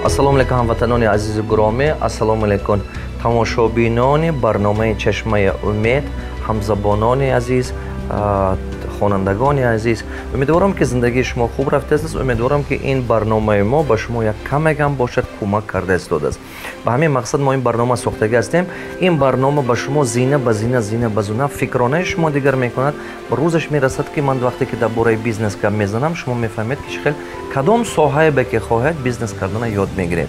Ассалому алайкум, ҳамватанони азизу гиромӣ, ассалому алайкум, тамошобинони барномаи «Чашмаи умед», ҳамзабонони азиз, хонандагони азиз. Умедворам, ки зиндагии шумо хуб рафтааст. Умедворам, ки ин барномаи мо ба шумо як камегам бошад, кӯмак карда истодааст. Ба ҳамин мақсад мо ин барнома сохтагӣ ҳастем. Ин барнома ба шумо зина ба зина, зина ба зина фикронаи шумо дигар мекунад. Рӯзаш мерасад, ки ман вақте ки дар бораи бизнес гап мезанам, шумо мефаҳмед, ки чӣ хел, кадом соҳае ба ки хоҳед, бизнес кардана ёд мегиред.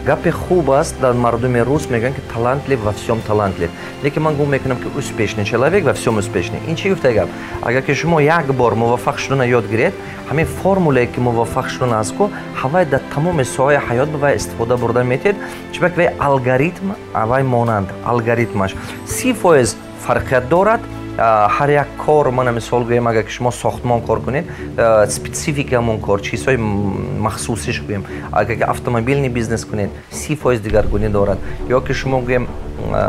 Гапи хуб аст, дар мардуми рус мегӯянд, ки талантлив во всем талантлив, лекин ман гум мекунам, ки успешный человек во всем успешный. Ин чӣ гуфта гап? Агар ки шумо як бор муваффақ шудана ёд гиред, ҳамин формулае, ки муваффақ шудан аст ку, ҳавай дар тамоми соҳаи ҳаёт ба вай истифода бурда метиҳед, чунки вай алгоритм, вай монанд алгоритмаш 30% фарқият дорад ҳар як кор. Мана, мисол гӯем, агар ки шумо сохтмон кор кунед, специфика ҳамон кор, чизҳои махсусиш гӯем. Агар ки автомобильный бизнес кунед, 30% дигаргунӣ дорад. Ё ки шумо, гӯем,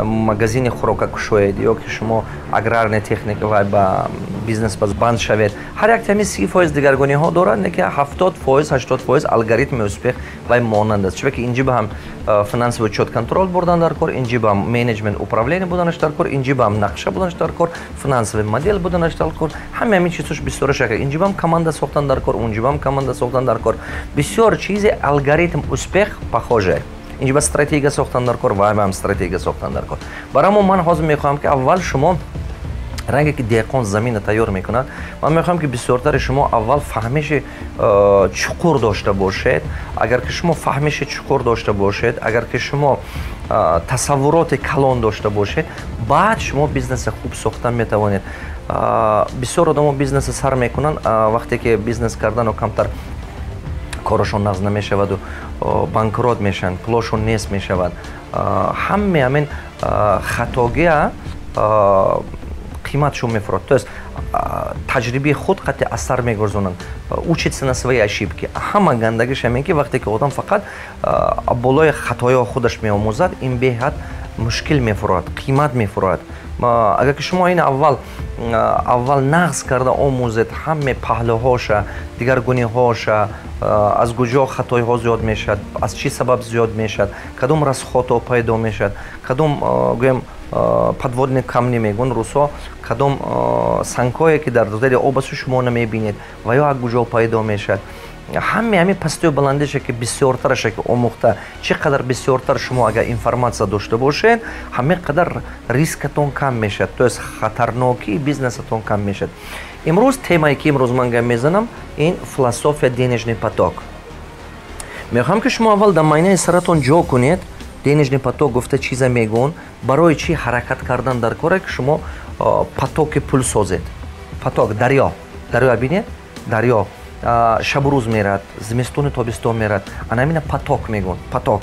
магазини хӯрока кушоед, ё ки шумо аграрная техника ва ба бизнес банд шавед, ҳар як ҳамин 30% дигаргуниҳо дорад, не ки 70%, 80% алгоритми успех вай монанд аст. Чунки инҷи ба ҳам финансовый учет, контроль бурдан дар кор, инҷи ба ҳам менеҷмент, управление буданаш дар кор, инҷи ба ҳам нақша буданаш дар кор, финансовый модель буданаш дар кор. Ҳама ҳамин чизош бисёр шакл. Инҷи ба ҳам команда сохтан дар кор, унҷи ба ҳам команда сохтан дар кор. Бисёр чизи алгоритм успех похоже. Инҷа ба стратегия сохтан дар кор, вай ҳам стратегия сохтан дар кор. Барои ман ҳозир мехоҳам, ки аввал шумо, ранге ки деҳқон замина тайёр мекунад, ман мехоҳам, ки бисёртари шумо аввал фаҳмиши чуқур дошта бошед. Агар ки шумо фаҳмиши чуқур дошта бошед, агар ки шумо тасаввуроти калон дошта бошед, баъд шумо бизнеси хуб сохтан метавонед. Бисёр одамо бизнеса сар мекунанд, вақте ки бизнес кардану камтар корашон нағз намешаваду банкрот мешаванд, пулошон нест мешавад. Ҳаме ҳамин хатогия қиматшон мефурод, то есть таҷрибаи худ қатъи асар мегузоранд, учиться на свои ошибки. Ҳама гандагиш ҳамин, ки вақте ки одам фақат болои хатоё худаш меомӯзад, ин беҳад мушкил мефурод, қимат мефурод. Агар ки шумо ин аввал нағз карда омӯзед, ҳаме паҳлӯҳоша, дигаргуниҳоша, аз куҷо хатоиҳо зиёд мешавад, аз чӣ сабаб зиёд мешавад, кадом расходҳо пайдо мешавад, кадом, гӯем, подводные камни мегӯн русо, кадом сангҳое, ки дар зери об асту шумо намебинед, ва ё аз куҷо пайдо мешавад, ҳаме ҳамин пастию баландиша, ки бисёртараша ки омӯхта, чӣ қадар бисёртар шумо агар информация дошта бошед, ҳамин қадар рискатон кам мешавад, то есть хатарнокии бизнесатон кам мешавад. Имрӯз темае, ки имрӯз ман гап мезанам, ин философия денежный поток. Мехоҳам, ки шумо аввал дар майнаи саратон ҷо кунед, денежный поток гуфта чиза мегӯн, барои чӣ ҳаракат кардан дар коре, ки шумо потоки пул созед. Поток, дарё, дарё бинед, дарё шабу рӯз мерад, зимистону тобистон мерад. Ана ҳамина поток мегӯн. Поток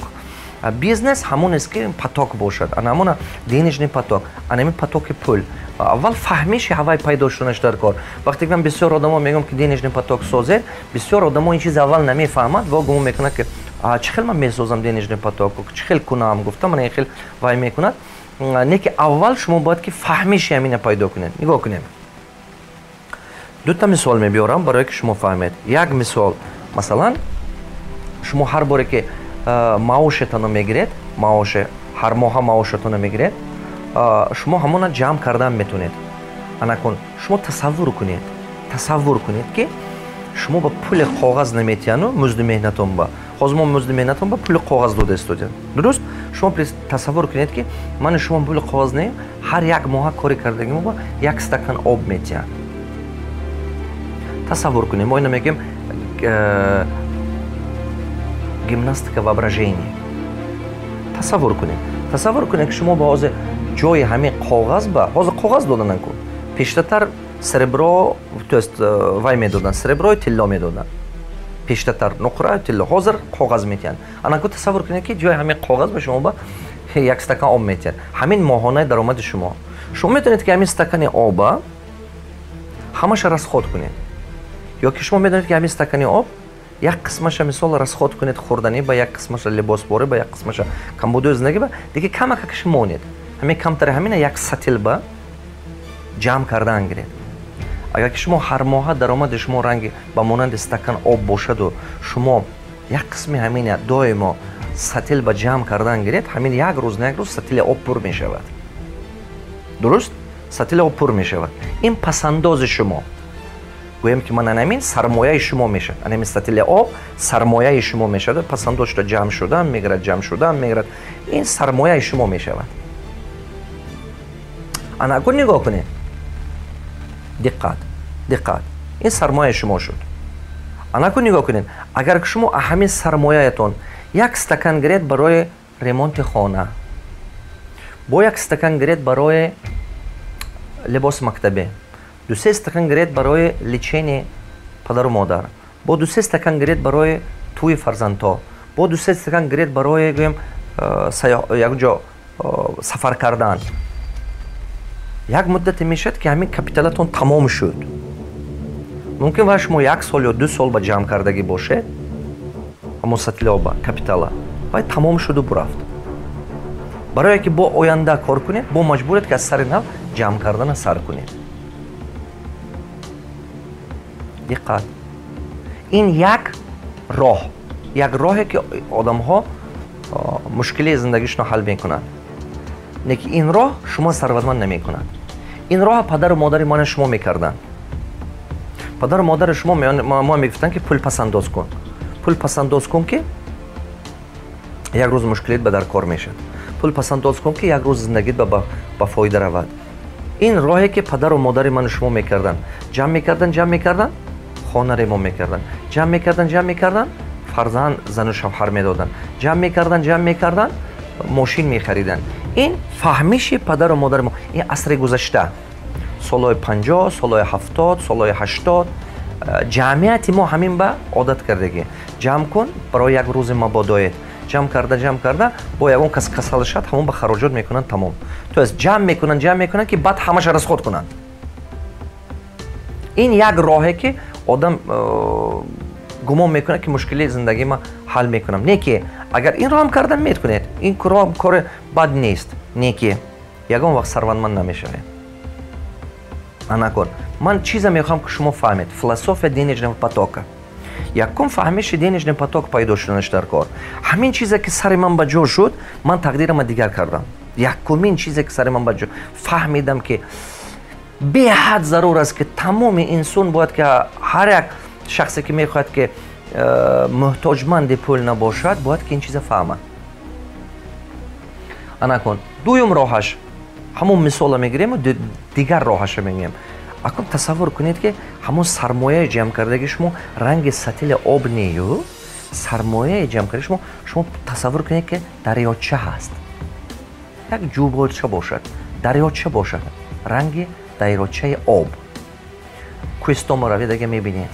бизнес ҳамон аст, ки поток бошад. Ана ҳамона денежный поток, ана ҳамин потоки пул. Аввал фаҳмиши ҳавай пайдо шуданаш дар кор. Вақте ки ман бисёр одамо мегӯям, ки денежный поток созед, бисёр одамо ин чиз аввал намефаҳмад ва гумон мекунад, ки чӣ хел ман месозам денежный поток, чӣ хел кунам гуфта, мана ин хел вай мекунад. Не ки аввал шумо бояд ки фаҳмиши ҳамина пайдо кунед. Нигоҳ кунем, дута мисол мебиёрам, барое ки шумо фаҳмед. Як мисол: масалан, шумо ҳар боре ки маошетонро мегиред, маоше, ҳар моҳа маошатонро мегиред, шумо ҳамона ҷамъ кардан метавонед. Анакун шумо тасаввур кунед, тасаввур кунед, ки шумо ба пули коғаз наметиҳану музди меҳнатон ба ҳозир мо музди меҳнатон ба пули коғаз дода истодем, дуруст? Шумо тасаввур кунед, ки мани шумо пули коғаз не, ҳар як моҳа кори кардагимо ба як стакан об метиҳанд. Тасаввур кунем, мо ина мегӯем гимнастика воображения. Тасаввур кунем, тасаввур кунем, ки шумо ба ҳозир ҷои ҳамин коғаз ба ҳозир коғаз доданан ку, пештатар серебро, то есть вай медоданд, сереброи тилло медоданд пештатар, нуқра, тилло, ҳозир коғаз метиҳанд. Анаку тасаввур кунед, ки ҷои ҳамин коғаз ба шумо ба як стакан об метиҳанд. Ҳамин моҳонаи даромади шумо. Шумо метавонед, ки ҳамин стакани оба ҳамаша расход кунед, ё ки шумо медонед, ки ҳамин стакани об як қисмаша, мисол, расход кунед хӯрданӣ ба, як қисмаша либосборӣ ба, як қисмаша камбудои зиндагӣ ба, дига камакакаш монед, ҳамин камтари ҳамина як сатил ба ҷамъ кардан гиред. Агар ки шумо ҳар моҳа даромади шумо ранги ба монанди стакан об бошаду шумо Як қисми ҳамин доимо сатил ба ҷамъ кардан гиред, ҳамин як рӯз на як рӯз сатили об пур мешавад. Дуруст? Сатили об пур мешавад. Ин пасандози шумо. Гӯем ки ман анамин сармояи шумо мешавад. Анамин сатили об сармояи шумо мешавад. Пасандоз шуда ҷамъ шудан мегирад, ҷамъ шудан мегирад. Ин сармояи шумо мешавад. Ана акун нигоҳ кунед. Диққат, диққат. Ин сармояи шумо шуд. Ана акун нигоҳ кунед. Агар шумо ҳамин сармояятон як стакан гиред барои ремонти хона, бо як стакан гиред барои либоси мактабӣ, ду-се стакан гиред барои лечение падару модар, бо ду-се стакан гиред барои тӯи фарзандҳо, бо ду-се стакан гиред барои гӯем якҷо сафар кардан. Як муддате мешавад ки ҳамин капиталатон тамом шуд. Мумкин ва шумо як сол ё 2 сол ба ҷамъ кардагӣ бошед, ҳамон сатили оба капитала вай тамом шуду бурафт. Барое ки бо оянда кор кунед, бо маҷбуред ки аз сари нав ҷамъ кардана сар кунед. Диққат. Ин як роҳ, як роҳе ки одамҳо мушкилии зиндагишонро ҳал мекунанд. Лекин ин роҳ шумо сарватманд намекунад. Ин роҳ падару модари мана шумо мекарданд. Падару модари шумо мо мегуфтанд ки пул пасандоз кун. Пул пасандоз кун ки як рӯз мушкилит ба дар кор мешавад. Пул пасандоз кун ки як рӯз зиндагит ба фоида равад. Ин роҳе ки падару модари ману шумо мекарданд. Ҷамъ мекарданд, ҷамъ мекарданд, хона ремонт мекарданд. Ҷамъ мекарданд, ҷамъ мекарданд, фарзанд зану шавҳар медоданд. Ҷамъ мекарданд, ҷамъ мекарданд, мошин мехариданд. Ин фаҳмиши падару модари мо. Ин асри гузашта, солҳои 50, солҳои 70, солҳои 80 ҷамъияти мо ҳамин ба одат кардагӣ. Ҷамъ кун барои як рӯзи мабодоед. Ҷамъ карда, ҷамъ карда, бо ягон кас касал шад, ҳамон ба хароҷот мекунанд тамом. То есть ҷамъ мекунанд, ҷамъ мекунанд ки баъд ҳамаша расход кунанд. Ин як роҳе ки одам гумон мекунад ки мушкилии зиндагии ма ҳал мекунам. Не ки агар ин роҳам кардан меткунед, ин роҳ кори бад нест. Не ки ягон вақт сарватманд намешавед. Анакун, ман чиза мехоҳам ки шумо фаҳмед. Философия денежного потока. Якум фаҳмиши денежный поток пайдо шуданаш дар кор. Ҳамин чизе ки сари ман ба ҷо шуд, ман тақдирама дигар кардам. Якумин чизе ки сари ман ба ҷо фаҳмидам ки беҳад зарур аст ки тамоми инсон бояд ки ҳар як шахсе ки мехоҳад ки муҳтоҷманди пул набошад, бояд ки ин чиза фаҳмад. Анакун, дуюм роҳаш ҳамон мисола мегирем, дигар роҳаша мегӯем. Акун тасаввур кунед ки ҳамон сармояи ҷамъкардаги шумо ранги сатили об нею, сармояи ҷамъкардаги шумо, шумо тасаввур кунед ки дарёча ҳаст. Як ҷӯболча бошад, дарёча бошад, ранги дарёчаи об. Кӯҳистомо равед, ага мебинед.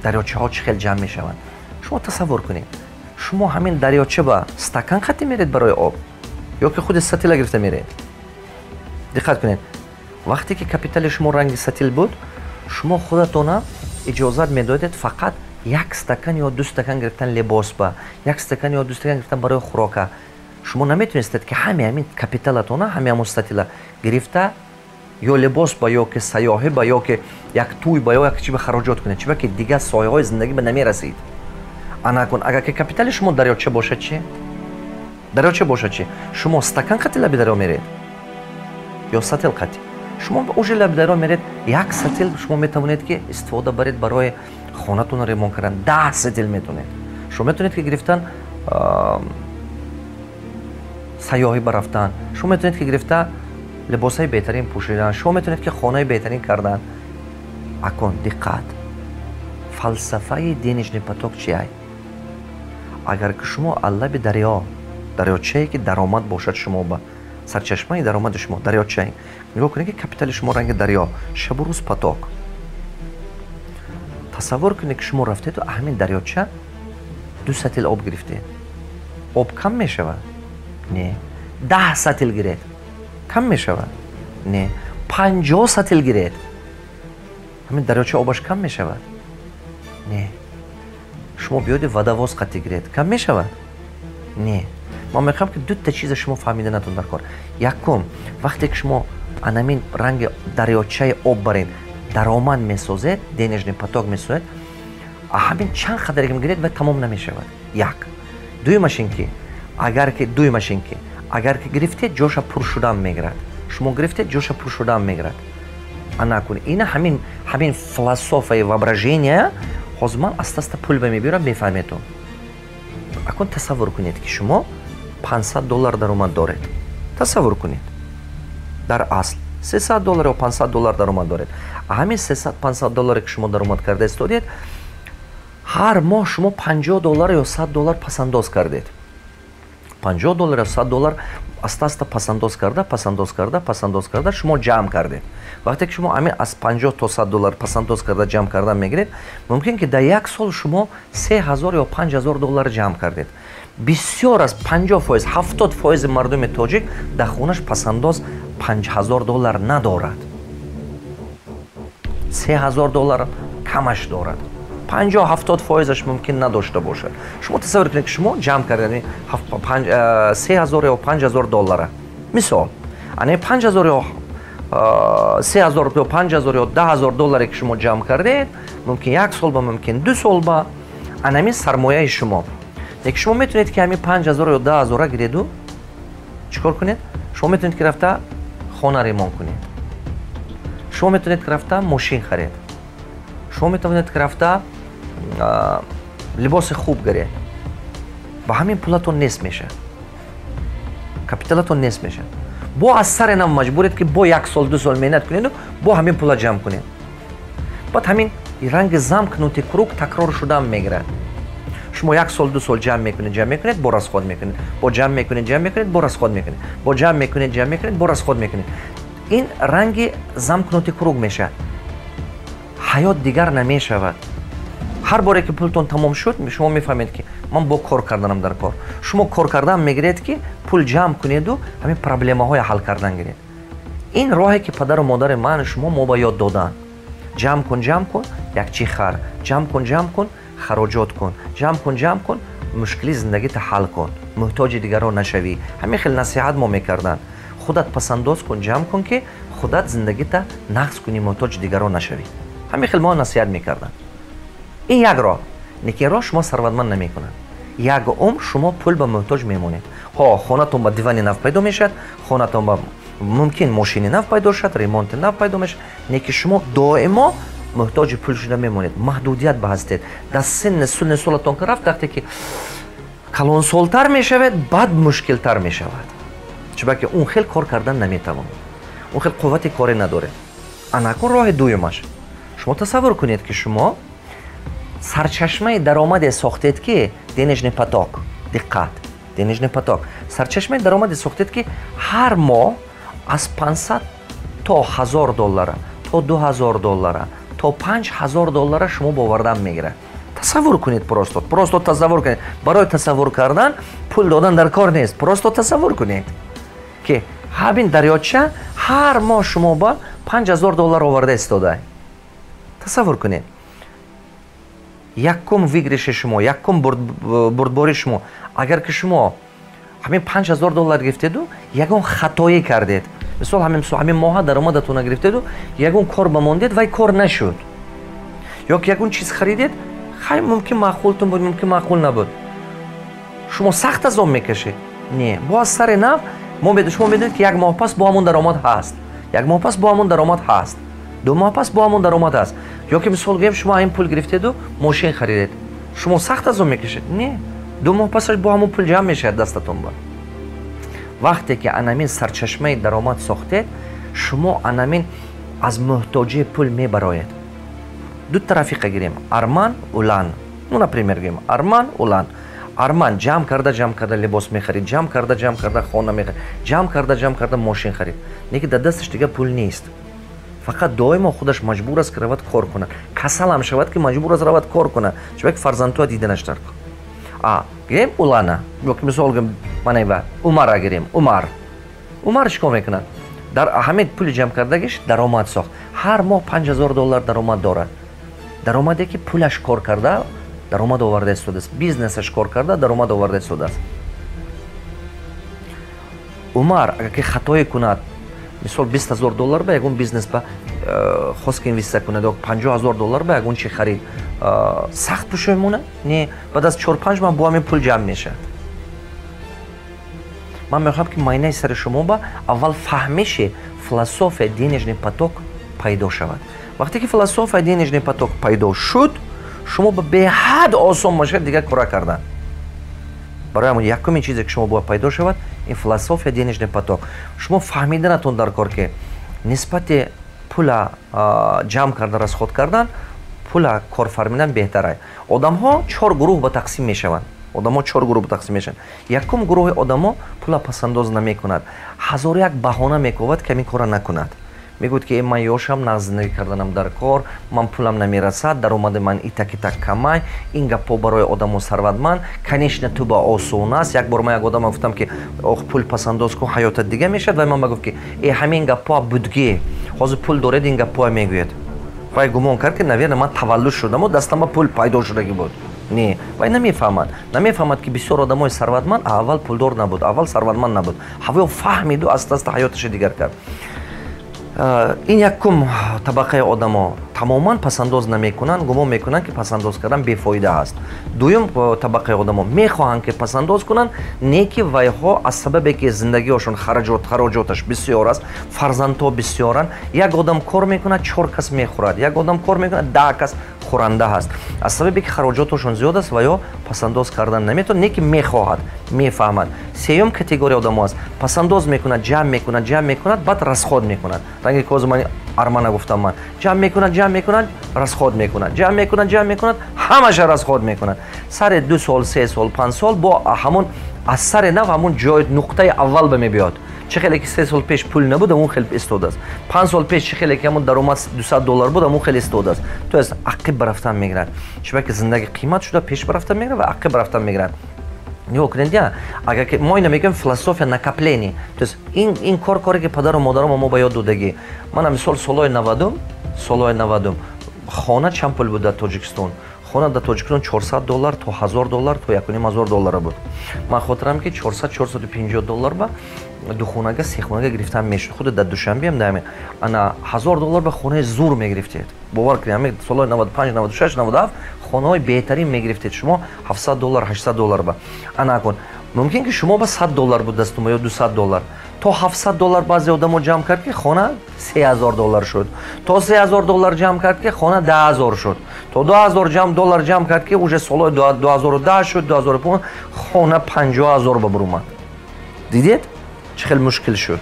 Дарёчаҳо чӣ хел ҷамъ мешаванд. Шумо тасаввур кунед. Шумо ҳамин дарёча ба стакан хати меред барои об ё ки худи сатила гирифта меред? Диққат кунед. Вақте ки капитали шумо ранги сатил буд, шумо худатона иҷозат медодед фақат як стакан ё 2 стакан гирифтан либос ба, як стакан ё 2 стакан гирифтан барои хӯрока. Шумо наметонистед ки ҳами ҳамин капиталатона, ҳами ҳамон сатила гирифта ё либос ба, ё ки сайёҳӣ ба, ё ки як тӯй ба, ё як чи ба хароҷот кунед, чиба ки дигар соҳаҳои зиндагӣ ба намерасид. Анакун, агар ки капитали шумо дарёча бошад чӣ? Дарёча бошад чӣ? Шумо стакан қати лаби дарё меред ё сатил қати? Шумо уже лаби дарё меред, як сатил шумо метавонед ки истифода баред барои хонатонро ремонт кардан, 10 сатил метавонед. Шумо метавонед ки гирифтан сайёҳӣ барафтан, шумо метавонед ки гирифта либосҳои беҳтарин пӯшидан, шумо метавонед ки хонаи беҳтарин кардан. Акун диққат. Фалсафаи денежный поток чи ай? Агар ки шумо аз лаби дарё, дарёчае ки даромад бошад шумо ба сарчашмаи даромади шумо дарёчае, нигоҳ кунед ки капитали шумо ранги дарё, шабу рӯз поток. Тасаввур кунед ки шумо рафтеду ҳамин дарёча 2 сатил об гирифтед. Об кам мешавад? Не. 10 сатил гиред, кам мешавад? Не. 50 сатил гиред, ҳамин дарёча обаш кам мешавад? Не. Шумо биёди водовоз қатӣ гиред, кам мешавад? Не. Ман мехоҳам ки дута чиза шумо фаҳмида натон дар кор. Якум, вақте ки шумо анамин ранги дарёчаи об барин даромад месозед, денежный поток месозед, Ҳамин чанд қадаре ки мегиред, вай тамом намешавад. Як. Дуюмаш ин ки агар ки гирифтед, ҷоша пур шудан мегирад. Шумо гирифтед, ҷоша пур шудан мегирад. Ана кун ина ҳамин философияи воображения ҳозир ман аста-аста пул ба мебиёрам, мефаҳметон. Акун тасаввур кунед, ки шумо 500 доллар даромад доред. Тасаввур кунед, дар асл 300 доллар ё 500 доллар даромад доред. Ҳамин 300, 500 долларе ки шумо даромад карда истодед, ҳар моҳ шумо 50 доллар ё 100 доллар пасандоз кардед. 50 доллар ё 100 доллар аста-аста пасандоз карда, пасандоз карда, пасандоз карда, шумо ҷамъ кардед. Вақте ки шумо ҳамин аз 50 то 100 доллар пасандоз карда, ҷамъ кардан мегиред, мумкин ки дар як сол шумо 3000 ё 5000 доллар ҷамъ кардед. Бисёр аз 50%, 70% мардуми тоҷик дар хонаш пасандоз 5000 доллар надорад, 3000 доллар камаш дорад, 50, 70%-аш мумкин надошта бошад. Шумо тасаввур кунед, ки шумо ҷамъ кардед 3000 ё 5000 доллара, мисол. Ана 5000 ё 3000 ё 5000 ё 10 000 долларе ки шумо ҷамъ кардед, мумкин як сол ба, мумкин 2 сол ба, анамин сармояи шумо. Лекин шумо метавонед, ки ҳамин 5000 ё 10 000-а гиреду чӣ кор кунед? Шумо метавонед, ки рафта хона ремонт кунед, шумо метавонед, ки рафта мошин харед, шумо метавонед, ки рафта либоси хуб гиред. Ба ҳамин пулатон нест мешавад, капиталатон нест мешавад. Бо аз сари нав маҷбуред, ки бо як сол, 2 сол меҳнат кунеду бо ҳамин пула ҷамъ кунед. Баъд ҳамин ранги замкнутый круг такрор шудан мегирад. Шумо як сол, 2 сол ҷамъ мекунед, ҷамъ мекунед, бо расход мекунед, бо ҷамъ мекунед, ҷамъ мекунед, бо расход мекунед, бо ҷамъ мекунед, ҷамъ мекунед, бо расход мекунед. Ин ранги замкнутый круг мешавад, ҳаёт дигар намешавад. Ҳар боре ки пултон тамом шуд, шумо мефаҳмед, ки ман бо кор карданам дар кор. Шумо кор кардан мегиред, ки пул ҷамъ кунеду ҳамин проблемаҳоя ҳал кардан гиред. Ин роҳе ки падару модари ману шумо мо ба ёд доданд: ҷамъ кун, ҷамъ кун, як чӣ хар, ҷамъ кун, ҷамъ кун, хароҷот кун, ҷамъ кун, ҷамъ кун, мушкили зиндагита ҳал кун, муҳтоҷи дигарон нашавӣ. Ҳамин хел насиҳат мо мекарданд: худат пасандоз кун, ҷамъ кун, ки худат зиндагита нағз кунӣ, муҳтоҷи дигарон нашавӣ. Ҳамин хел мо насиҳат мекарданд. Ин як роҳ, лекин роҳ шумо сарватманд намекунад. Як умр шумо пул ба муҳтоҷ мемонед. Ҳо, хонатон ба дивани нав пайдо мешавад, хонатон ба мумкин мошини нав пайдо шавад, ремонти нав пайдо мешавад, лекин шумо доимо муҳтоҷи пул шуда мемонед, маҳдудият ба ҳастед. Дар синни сунни солатон ки рафт, вақте ки калонсолтар мешавед, баъд мушкилтар мешавад, чунки он хел кор кардан наметавонед, он хел қуввати корӣ надоред. Анакун роҳи дуюмаш: шумо тасаввур кунед, ки шумо сарчашмаи даромаде сохтед, ки денежный поток, диққат, денежный поток, сарчашмаи даромаде сохтед, ки ҳар моҳ аз 500 то 1000 доллара, то 2000 доллара, то 5000 доллара шумо бовардан мегирад. Тасаввур кунед, просто тасаввур кунед. Барои тасаввур кардан пул додан дар кор нест. Просто тасаввур кунед, ки ҳамин дарёча ҳар моҳ шумо ба 5000 доллар оварда истода. Тасаввур кунед, якум выигрыш и шумо, якум бурдбории шумо: агар ки шумо ҳамин 5000 доллар гирифтеду ягон хатоӣ кардед, мисол, ҳамин моҳа даромадатона гирифтеду ягон кор ба мондед, вай кор нашуд, ё ки ягон чиз харидед, хай, мумкин маъқултун буд, мумкин маъқул набуд, шумо сахт азоб мекашед? Не, бо аз сари нав. Шумо медонед, ки як моҳ пас бо ҳамон даромад ҳаст, як моҳ пас бо ҳамон даромад ҳаст, 2 моҳ пас бо ҳамон даромад ҳаст. Ё ки, мисол гӯем, шумо ин пул гирифтеду мошин харидед, шумо сахт азоб мекашед? Не, 2 моҳ пасаш бо ҳамон пул ҷамъ мешавад дастатон ба. Вақте ки анамин сарчашмаи даромад сохтед, шумо анамин аз муҳтоҷии пул мебароед. Дута рафиқа гирем: Арман, Улан. Ну, например, гирем Арман, Улан. Арман ҷамъ карда, ҷамъ карда либос мехарид, ҷамъ карда, ҷамъ карда хона мехарид, ҷамъ карда, ҷамъ карда мошин харид. Лекин дар дасташ дига пул нест. Фақат доимо худаш маҷбур аст, ки равад кор кунад. Касалам шавад, ки маҷбур аст равад кор кунад, чунки фарзандҳоя диданаш дар кор. А гирем Улана ёки, мисол гирем, манайва Умара гирем. Умар чӣ кор мекунад? Дар ҳамин пули ҷамъ кардагиш даромад сохт. Ҳар моҳ 5000 доллар даромад дорад, даромаде ки пулаш кор карда даромад оварда истодааст, бизнесаш кор карда даромад оварда истодааст. Умар агар ки хатое кунад, мисол, 20 000 доллар ба ягон бизнес ба хост ки инвеститсия кунад ё 50 000 доллар ба ягон чи харид, сахт пушаймона не, баъд аз 4-5 моҳ бо ҳамин пул ҷамъ мешавад. Ман мехоҳам, ки майнаи сари шумо ба аввал фаҳмиши философия денежный поток пайдо шавад. Вақте ки философия денежный поток пайдо шуд, шумо ба беҳад осон мешавад дигар кора кардан. Барои ҳамон якумин чизе, ки шумо бояд пайдо шавад, ин философия денежный поток. Шумо фаҳмиданатон дар кор, ки нисбати пула ҷамъ кардан, расход кардан, пула корфармидан беҳтарай. Одамҳо чор гурӯҳ ба тақсим мешаванд. Одамҳо чор гурӯҳ ба тақсим мешаванд. Якум гурӯҳи одамо пула пасандоз намекунад, ҳазору як баҳона мекобад, ки ҳамин кора накунад. Мегӯяд, ки ман ёшам, нағз зиндагӣ карданам дар кор, ман пулам намерасад, даромади ман итак итак камай. Ин гапҳо барои одамо сарватманд, конечно, ту ба осон аст. Як бор ман як одама гуфтам, ки ох, пул пасандоз кун, ҳаётат дига мешавад. Вай ман ба гуфт, ки э, ҳамин гапҳо будгӣ, ҳозир пул доред, ин гапҳоа мегӯяд. Вай гумон кард, ки, наверно, ман таваллуд шудаму дастама пул пайдо шудагӣ буд. Не, вай намефаҳмад, намефаҳмад, ки бисёр одамои сарватманд аввал пулдор набуд, аввал сарватманд набуд. Ҳавоё фаҳмиду аста аста ҳаёташа дигар кард. Ин якум табақаи одамо тамоман пасандоз намекунанд, гумон мекунанд, ки пасандоз кардан бефоида аст. Дуюм табақаи одамо мехоҳанд, ки пасандоз кунанд, не ки вайҳо аз сабабе, ки зиндагиҳошон хароҷоташ бисёр аст, фарзандҳо бисёранд, як одам кор мекунад, чор кас мехӯрад, як одам кор мекунад, 10 кас хӯранда ҳаст. Аз сабабе, ки хароҷотошон зиёд аст, ва ё пасандоз кардан наметавонад, не ки мехоҳад, мефаҳмад. Сеюм категория одамо аст: пасандоз мекунад, ҷамъ мекунад, ҷамъ мекунад, баъд расход мекунад. Ранги ки ҳозир ман армана гуфтам, ман ҷамъ мекунад, ҷамъ мекунад, расход мекунад, ҷамъ мекунад, ҷамъ мекунад, ҳамаша расход мекунад. Сари 2 сол, 3 сол, 5 сол бо ҳамон аз сари нав ҳамон ҷой, нуқтаи аввал ба мебиёд. Чӣ хеле ки 3 сол пеш пул набуд, ҳамон хел истодааст. 5 сол пеш чӣ хеле ки ҳамон даромад 200 доллар буд, ҳамон хел истодааст. То есть ақиб рафтан мегирад. Чунки зиндагӣ қимат шуда, пеш рафтан мегирад ва ақиб рафтан мегирад. Нигоҳ кунед, я агар ки мо ина мегӯем философия накопление, то есть ин кор, коре ки падару модаромо мо ба ёд додагӣ. Мана мисол, солҳои 90-ум, солҳои 90-ум хона чанд пул буд дар Тоҷикистон? Хона дар Тоҷикистон 400 доллар то 1000 доллар, то 1500 доллара буд. Ман хотирам, ки 400, 450 доллар ба духонага, сехонага гирифтан мешуд. Худи дар Душанбеам даме ана 1000 доллар ба хонаи зур мегирифтед. Бовар кунед, ҳамин солҳои 95, 96, 97 хонаҳои беҳтарин мегирифтед шумо 700 доллар, 800 доллар ба. Ана акун мумкин, ки шумо ба 100 доллар буд дастума ё 200 доллар, то 700 доллар баъзе одамо ҷамъ кард, ки хона 3000 доллар шуд, то 3000 доллар ҷамъ кард, ки хона 10 000 шуд, то 2000 доллар ҷамъ кард, ки уже солҳои 2010 шуд, 2005 хона 50 000 ба бурумад. Дидед, чӣ хел мушкил шуд?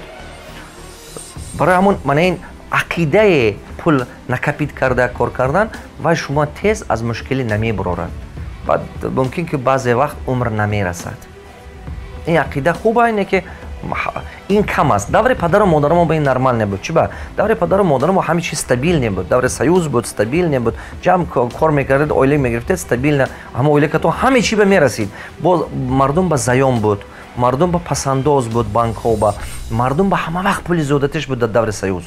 Барои ҳамон мана ин ақидаи пул накопить карда кор кардан, вай шумо тез аз мушкилӣ намебурорад. Баъд мумкин, ки баъзе вақт умр намерасад. Ин ақида хуба, ине ки ин кам аст. Даври падару модарамо ба ин нормал небуд. Чи ба даври падару модарамо ҳаме чиз стабильный буд. Даври Союз буд, стабильный буд. Ҷамъ кор мекардед, оила мегирифтед, стабильно ҳама оилакатон ҳаме чи ба мерасид. Боз мардум ба заём буд, мардум ба пасандоз буд, банкҳо ба мардум ба ҳама вақт пули зиёдатиш буд дар даври Союз.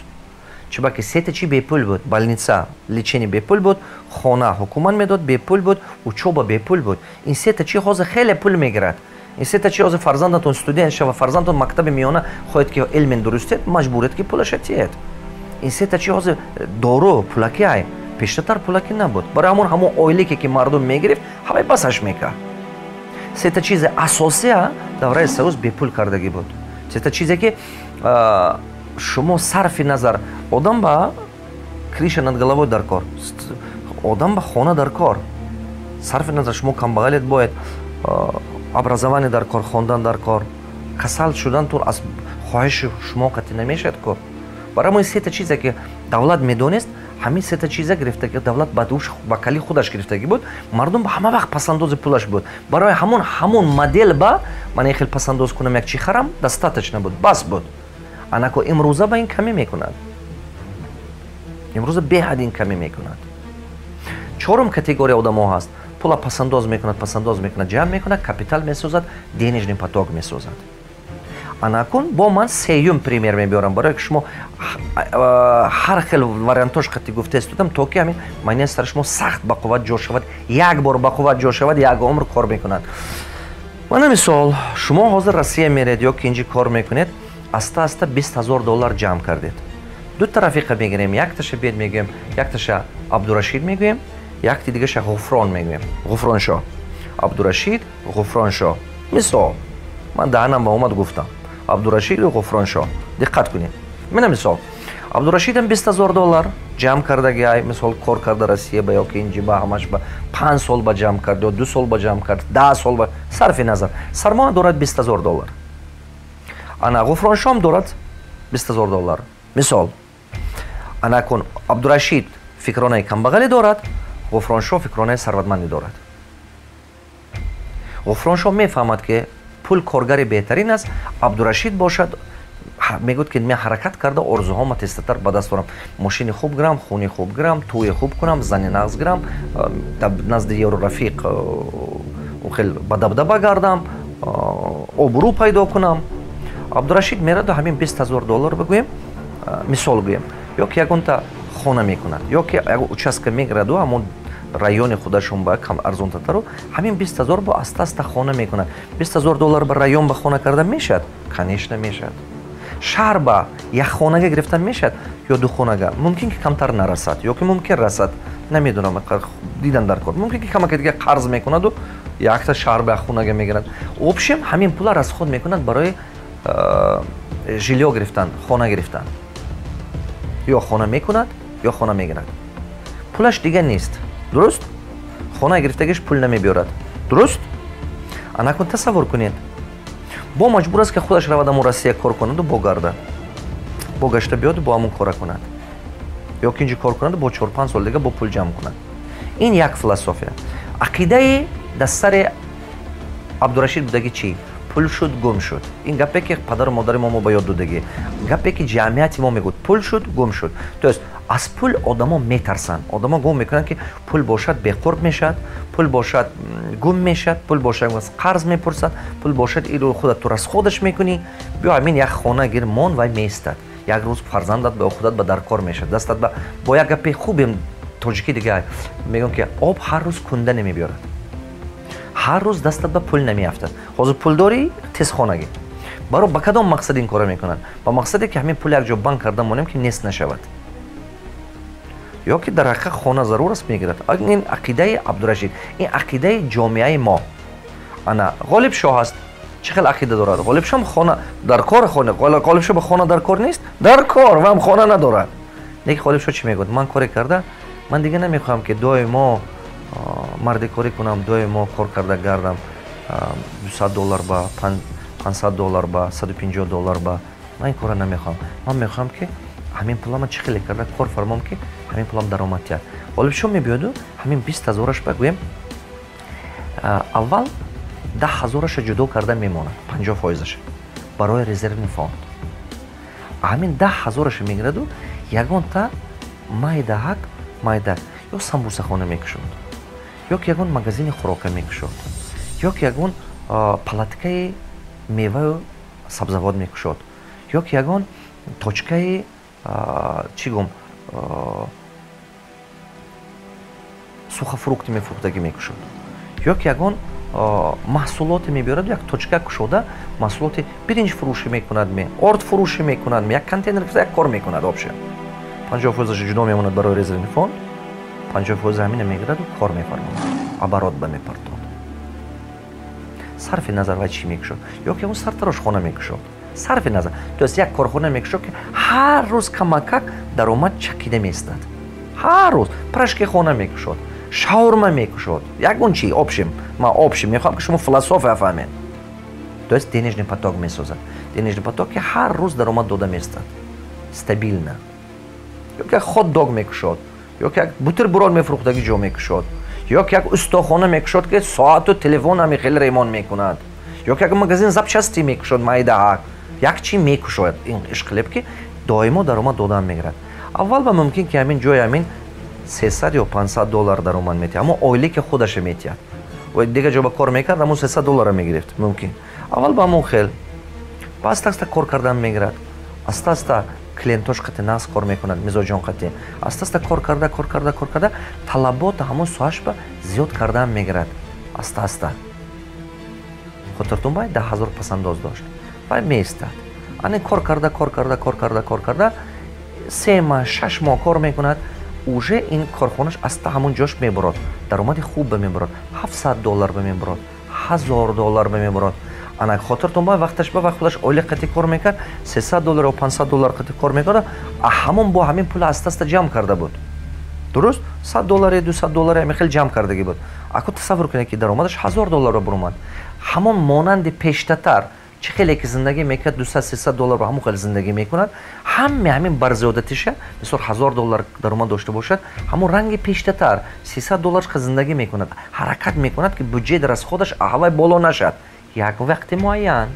Чунки сета чи бепул буд: больница, лечение бепул буд, хона ҳукумат медод, бепул буд, учёба бепул буд. Ин сета чи ҳозир хеле пул мегирад. Ин сета чи ҳозир фарзандатон студент шава, фарзандатон мактаби миёна хоҳед, ки илмен дурустед, маҷбуред, ки пулаша тиед. Ин сета чи ҳозир дору пулаки ай, пештатар пулакӣ набуд. Барои ҳамон ойлике, ки мардум мегирифт, ҳамаи басаш мекард. Сета чизи асосия давраи Союз бепул кардагӣ буд. Сета чизе, ки шумо сарфи назар, одам ба крыша над головой дар кор, одам ба хона дар кор, сарфи назар шумо камбағалет, бояд образование дар кор, хондан дар кор, касал шудан тур аз хоҳиши шумо қатъӣ намешавад ко. Барои мо ин сета чизе, ки давлат медонист, ҳамин сета чиза гирифта, давлат ба душ ба кали худаш гирифтагӣ буд. Мардум ба ҳама вақт пасандози пулаш буд. Барои ҳамон модел ба ман ин хел пасандоз кунам, як чи харам, достаточно буд, бас буд. Анако имрӯза ба ин камӣ мекунад, имрӯза беҳад ин камӣ мекунад. Чорум категория одамо ҳаст: пула пасандоз мекунад, пасандоз мекунад, ҷамъ мекунад, капитал месозад, денежный поток месозад. Анакун бо ман сеюм пример мебиёрам, барое ки шумо ҳар хел вариантош қати гуфта истодам, то ки ҳамин майнаи сари шумо сахт бақувват ҷо шавад. Як бор бақувват ҷо шавад, як умр кор мекунад. Мана мисол, шумо ҳозир Россия меред ё ки инҷи кор мекунед, аста аста 20 000 доллар ҷамъ кардед. Дута рафиқа мегирем, якташа бед мегӯем, якташа Абдурашид мегӯем, якти дигаша Ғуфрон мегӯем. Ғуфроншоҳ. Абдурашид, Ғуфроншоҳ. Мисол, ман даҳанам ба омад, гуфтам. Абдурашиду Ғуфроншоҳ. Диққат кунед. Мина, мисол, Абдурашидам 20 000 доллар ҷамъ кардаги, ай мисол, кор карда Россия ба ёки инҷи ба, ҳамаш ба 5 сол ба ҷамъ кард ё 2 сол ба ҷамъ кард, 10 сол ба, сарфи назар, сармоя дорад 20 000 доллар. Ана Ғуфроншоҳам дорад 20 000 доллар, мисол. Ана кун, Абдурашид фикронаи камбағале дорад, Ғуфроншоҳ фикронаи сарватмандӣ дорад. Ғуфроншоҳ мефаҳмад, ки пул коргари беҳтарин аст. Абдурашид бошад, мегӯяд, ки мен ҳаракат карда орзуҳома тезтар ба даст орам, мошини хуб гирам, хуни хуб гирам, тӯи хуб кунам, зани нағз гирам, назди ёру рафиқ хел ба дабдаба гардам, обрӯ пайдо кунам. Абдурашид мераду ҳамин 20 000 доллар бигӯем, мисол гӯем, ё ки ягонта хона мекунад, ё ки ягон участка мегираду ҳамон райони худашон ба кам арзонтатару ҳамин 20 000 бо аста аста хона мекунад. 20 000 доллар ба район ба хона карда мешавад? Конечно, мешавад. Шаҳр ба як хонага гирифтан мешавад ё ду хонага? Мумкин ки камтар нарасад ё ки мумкин расад, намедонам, дидан дар кор. Мумкин ки камака дига қарз мекунаду якта шаҳр ба як хонага мегирад. Общем, ҳамин пула расход мекунад барои жильё гирифтан, хона гирифтан. Ё хона мекунад, ё хона мегирад. Пулаш дига нест, дуруст? Хона гирифтагиш пул намебиёрад, дуруст? Анакун тасаввур кунед, бо маҷбур аст, ки худаш равад аму Россия, кор кунаду бо гарда, бо гашта биёду бо ҳамун кора кунад ё ки инҷо кор кунаду бо 4-5 сол дига бо пул ҷамъ кунад. Ин як философия. Ақидаи дар сари Абдурашид будаги чӣ? Пул шуд, гум шуд. Ин гапе ки падару модари мо ба ёд додагӣ, гапе ки ҷамъияти мо мегӯяд: пул шуд, гум шуд. То есть аз пул одамо метарсанд. Одамо гум мекунанд, ки пул бошад, беқурб мешавад, пул бошад, гум мешавад, пул бошад, қарз мепурсад, пул бошад, илу худат ту расход аш мекунӣ. Биё, ҳамин як хона гир, мон, вай меистад. Як рӯз фарзандат ба худат ба даркор мешавад, дастат ба. Бо як гапи хубем тоҷикӣ дига мегӯям, ки об ҳар рӯз кунда намебиёрад, ҳар рӯз дастат ба пул намеафтад. Ҳозир пул дорӣ, тез хонагӣ. Баро ба кадом мақсад ин кора мекунанд? Ба мақсаде ки ҳамин пул як ҷо банк карда монем, ки нест нашавад, ё ки дар ҳақиқат хона зарур аст, мегирад. Ин ақидаи Абдурашид, ин ақидаи ҷомеаи мо. Ана Ғолибшоҳ аст, чӣ хел ақида дорад? Ғолибшоҳ хона дар кор, хона, Ғолибшоҳ ба хона дар кор нест, дар кор вам хона надорад. Лекин Ғолибшоҳ чӣ мегӯяд? Ман коре карда, ман дига намехоҳам, ки доимо мардикорӣ кунам, доимо кор карда гардам, 200 доллар ба, 500 доллар ба, 150 доллар ба. Ман ин кора намехоҳам. Ман мехоҳам, ки ҳамин пулама чӣ хеле карда кор фармом, ки ҳамин пулам даромад диҳад. Ғолибшоҳ мебиёду ҳамин 20 ҳазораш ба, гӯем, аввал 10 ҳазораша ҷудо карда мемонад, 50 фоизаша барои резервный фонд. Ҳамин 10 ҳазораша мегираду ягонта майдаҳак, майда ё самбусахона мекушод, ё ки ягон магазини хӯрока мекушод, ё ки ягон палаткаи меваю сабзавот мекушод, ё ки ягон точкаи, чӣ гум, сухофрукты мефурӯхтагӣ мекушод, ё ки ягон маҳсулоте мебиёраду як точка кушода, маҳсулоти биринҷ фурӯшӣ мекунад, ме орд фурӯшӣ мекунад, як контейнер, як кор мекунад. Вообще, 50 фоизаша ҷудо мемонад барои резервный фонд, 50 фоиза ҳамина мегираду кор мефармонад, оборот ба мепартод. Сарфи назар вай чӣ мекушод, ё ки он сартарошхона мекушод, сарфи назар, то есть як корхона мекушод, ки ҳар рӯз камакак даромад чакида меистад. Ҳар рӯз пирожки хона мекушод, шаурма мекушод, ягон чи. Общем, ман общем мехоҳам, ки шумо философия фаҳмед. То есть денежный поток месозад, денежный поток, ки ҳар рӯз даромад дода меистад стабильно. Ё ки як хот-дог мекушод, ё ки як бутерброд мефурӯхтагӣ ҷо мекушод, ё ки як устохона мекушод, ки соату телефон ҳами хеле ремонт мекунад, ё ки як магазин запчасти мекушод, майдаҳак, як чи мекушояд. Ин ишқилеб, ки доимо даромад додан мегирад. Аввал ба мумкин ки ҳамин ҷои ҳамин 300 ё 500 доллар даромад метиҳад, аммо ойлике худаша метиҳад. Дига ҷо ба кор мекард, ҳамон 300 доллара мегирифт мумкин. Аввал ба ҳамон хел ба аста аста кор кардан мегирад, аста аста клиентош қати нағз кор мекунад, мизоҷон қати аста аста кор карда, кор карда, кор карда, талабота ҳамон соҳашба зиёд кардан мегирад аста аста. Хотиртон, бай 10 000 пасандоз дошт, вай меистад. Ане кор карда, кор карда, кор карда, кор карда, 3 моҳ, 6 моҳ кор мекунад, уже ин корхонаш аста ҳамон ҷош мебурод, даромади хуб ба мебурод, 700 доллар ба мебурод, 1000 доллар ба мебурод. Ана, хотиртон ба вақташ ба вақт худаш ойлиқ қати кор мекард, 300 доллар ё 500 доллар қати кор мекард, а ҳамон бо ҳамин пул аста аста ҷамъ карда буд. Дуруст, 100 долларе, 200 долларе, ҳамин хел ҷамъ кардагӣ буд. Ако тасаввур кунед, ки даромадаш 1000 доллар баромад. Ҳамон монанди пештатар чӣ хеле ки зиндагӣ мекард, 200, 300 доллар, ба ҳамон хел зиндагӣ мекунад. Ҳаме ҳамин барзиёдатиша, мисол, 1000 доллар даромад дошта бошад, ҳамон ранги пештатар 300 доллар зиндагӣ мекунад. Ҳаракат мекунад, ки бюджет расходаш аҳвай боло нашад. Як вақти муайян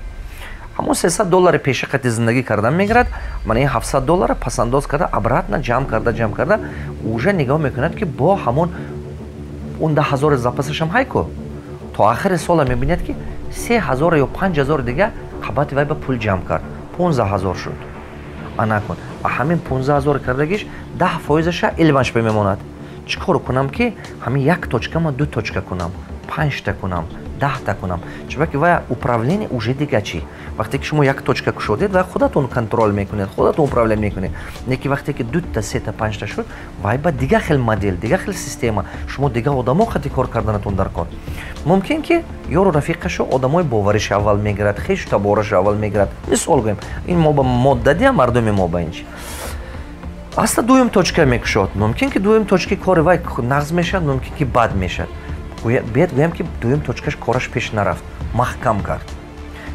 ҳамон 300 доллари пеши қати зиндагӣ кардан мегирад. Мана ин 700 доллара пасандоз карда, обратно ҷамъ карда, ҷамъ карда, уже нигоҳ мекунад, ки бо ҳамон он 10 000 запасашам ҳайку. То охири сола мебинад, ки 3000 ё 5000 дига қабати вай ба пул ҷамъ кард, 15 000 шуд. Анакун ҳамин 15 000 кардагиш 10 фоизаша илмаш бемемонад. Чӣ кор кунам, ки ҳамин як точкама ду точка кунам, панҷта кунам, 10та кунам? Чунки вай управление уже дига чӣ. Вақте ки шумо як точка кушодед, вай худатон контроль мекунед, худатон управлять мекунед. Не ки вақте ки дута, сета, панҷта шуд, вай ба дига хел модель, дига хел система, шумо дига одамо хати кор карданатон дар кор. Мумкин ки ёру рафиқашо, одамои бовариши аввал мегирад, хешу таборашо аввал мегирад. Мисол гӯем, ин мо ба моддадия мардуми мо ба ин чи аста дуюм точка мекушод. Мумкин ки дуюм точки кори вай нағз мешавад, мумкин ки бад мешавад. Биед гӯям, ки дуюм точкаш кораш пеш нарафт, маҳкам кард.